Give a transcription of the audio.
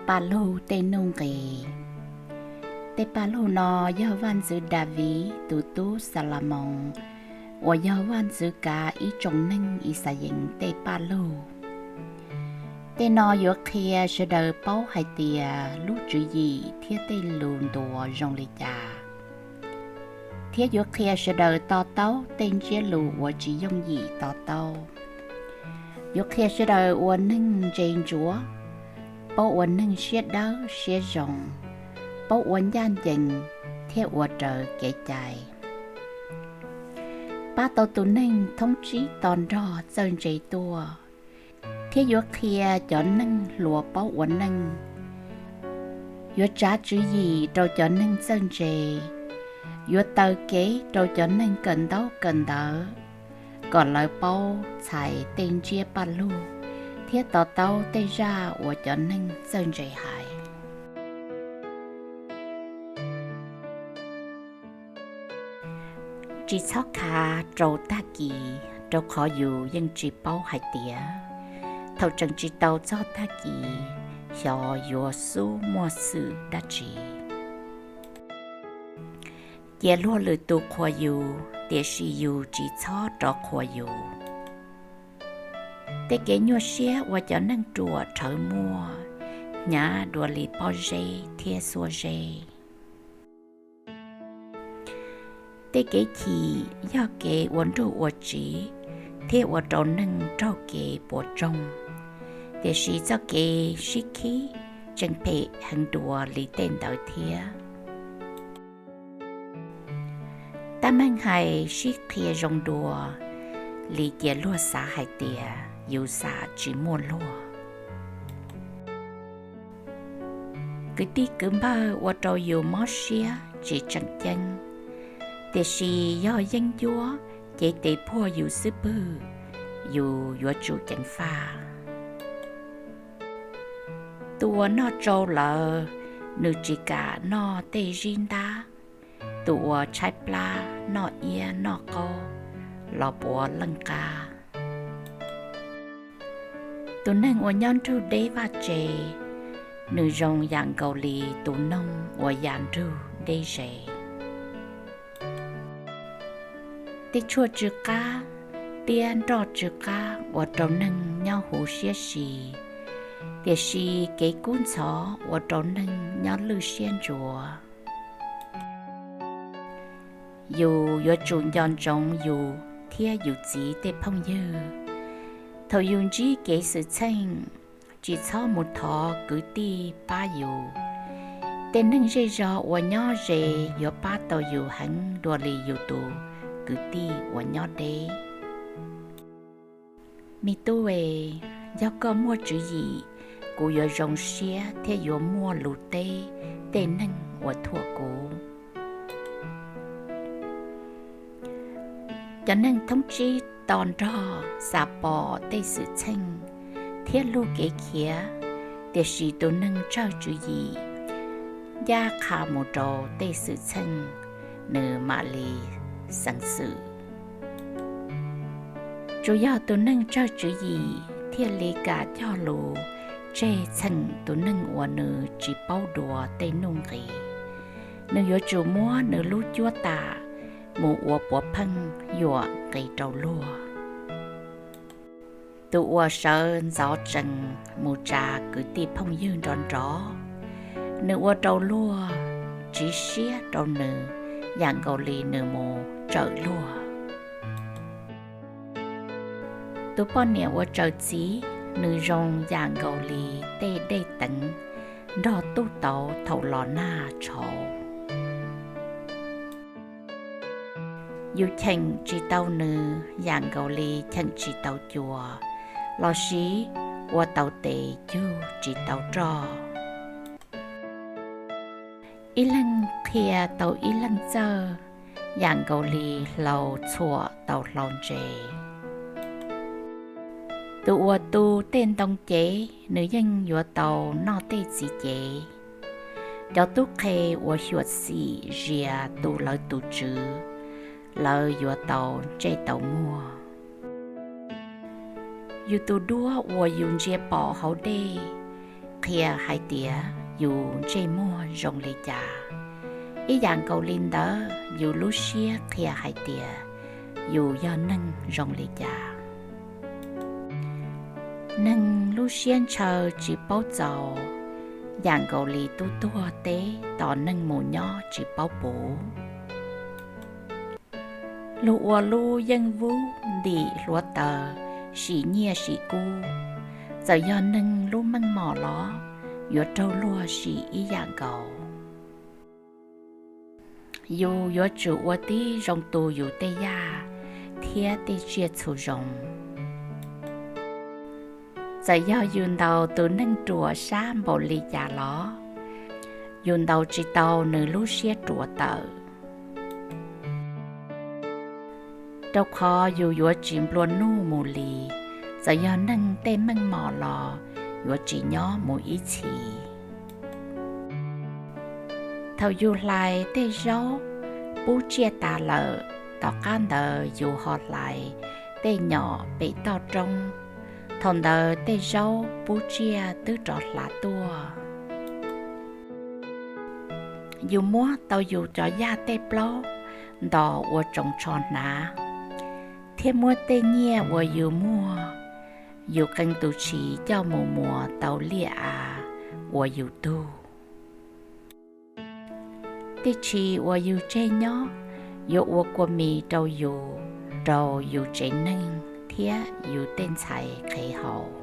Paj lug tej nuj nqis. Tej paj lug no yog vaj ntxwv Daviv tus tub Xalamoos uas yog vaj ntxwv kav ib tsoom neeg Yixalayees tej paj lug. Tej no yuav qhia sawv daws paub hais tias lub tswv yim thiab tej lus ntuas zoo li cas, thiab yuav qhia sawv daws to taub tej ntsiab lus uas tsis yooj yim to taub. Yuav qhia sawv daws ua neeg ntse ntsuav, paub ua neeg siab dawb siab zoo, paub ua ncaj ncees thiab ua raws kev cai, pab tau tus neeg thoob tsib to nrog txawj ntse tuaj, thiab yuav qhia cov neeg hluas paub ua neej, yuav tsav tswv yim rau cov neeg txawj ntse, yuav taw kev rau cov neeg kawm ntaub kawm ntawv, kom lawv paub txhais tej ntsiab paj lug thiab to taub tej zaj uas cov neeg txawj ntse hais. Tsis txhob khav rau tag kis, rau qhov yus yeej tsis paub hais tias thaum tseem tsis tau txog tag kis, xyov yuav xub muaj xwm dab tsi. Cia luag lwm tus qhuas yus, tiam sis yus tsis txhob rov qhuas yus. Tej kev nyuaj siab uas cov neeg ruam rhawv muaj, hnyav dua li pob zeb thiab xuab zeb. Tej kev chim yog kev ua nruj ua tsiv thiab ua rau neeg raug kev puas tsoog, tiam sis txoj kev sib khib tseem phem heev dua li tej ntawd thiab. Tab meeg hais sib qhia zoo dua li cia luag xav hais tias yus xam tsis muaj luag. Kwv tij kwv npawg ua rau yus mob siab tsis tseem ceeb, tiam sis yog yeeb ncuab cev tes phuaj yus xwb pwg, yus yuav tsum ceev faj. Tus uas noj tsau lawm, nws tsis kam noj tej zib ntab. Tus uas tshaib plab noj iab noj qaub los puav leej qab. Tus neeg uas nyob nrug deb vaj tse, nws zoo yam nkaus li tus noog uas ya nrug deb ze. Tej tshuaj tsw qab thiab nroj tsw qab ua rau neeg nyob huv siab si, tiam sis kev kub ntxhov ua rau neeg nyob lwj siab ntsuav. Yus yuav tsum nco ntsoov yus thiab yus txiv tej phooj ywg. Thaum yus ntsib kev xwm txheej, tsis txhob mus thov kwv tij pab yus. Tej neeg zej zog uas nyob ze yuav pab tau yus heev dua li yus tus kwv tij uas nyob deb. Me tub es, yog koj muaj tswv yim, kuv yuav zoo siab thiab yuav muaj lus teb tej neeg uas thuam kuv. Cov neeg thoob tsib to nrog xam pom tej xwm txheej thiab lug kev khiav, tiam sis tus neeg tsawg tswv yim ncaj qha mus rau tej xwm txheej, nws mam li xeev xwm. Tsuas yog tus neeg tsawg tswv yim thiaj li kam cog lus tseg txheem tus neeg uas nws tsis paub dua tej nuj nqis. Nws yuav tsum muab nws lub cuab tam mus ua puav pheej yuam nqis rau luag. Tus uas sawv ntxov tsees mus tsa kwv tij phooj ywg nrov nrov, nws ua rau luag tsiv siab rau nws yam nkaus li nws mus tsawm luag. Tus poj niam uas tsawm txiv, nws zoo yam nkaus li tej dej teev nrog tub tauv thaum los nag tshauv. Yus cheem tsis tau nws yam nkaus li cheem tsis tau cua, lossis ua tau tes cug tsis tau roj. Ib leeg qhia tau ib leeg txawj yam nkaus li hlau txhuam tau hlau ntse. Tus uas tu tej ntoo cev, nws yeej yuav tau noj tej txiv cev. Cov tub qhe uas xyuam xim zias tu lawv tus tswv, lawv yuav tau ntsej tau muag. Yus tus duab uas yus ntsia pom hauv dej, qhia hais tias yus ntsej muag zoo li cas, ib yam nkaus li ntawd yus lub siab qhia hais tias yus yog neeg zoo li cas. Neeg lub siab ntshaw tsis paub txaus, yam nkaus li tub tuag teb tos neeg mus nyob tsis paub puv. Luag ua lub yeej vub ntim hluav taws, sim nyiaj sim kub, txawm yog neeg lub meej mom los yuav raug luag sim ib yam nkaus. Yus yuav tsum ua tib zoo tu yus tej yaj thiab tej tsiaj txhu zoo. Txawm yog yus ntaus tus neeg ruam sab npaum li cas los yus ntaus tsis tau nws lub siab ruam tawm. Rau qhov yus yuav tsis nplua nuj mus li, txawm yog neeg tej meej mom los yuav tsis nyob mus ib txhis. Thaum yus hlais tej zaub pub tsiaj tas lawm, tom qab ntawd yus ho hlais tej nyom pem toj roob, thaum ntawd tej zaub pub tsiaj twb rov hlav tuaj. Yus muab tau yus cov yaj tej plaub ntos ua tsoos tsho hnav, thiab muab tej nyiaj uas yus muag, yus qee tus tshis coj mus muas tau liaj av uas yus tug. Tej tshis uas yus tseg nyob yuav ua kua mis rau yus, rau yus tsev neeg thiab yus tej ntxhais qhev haus.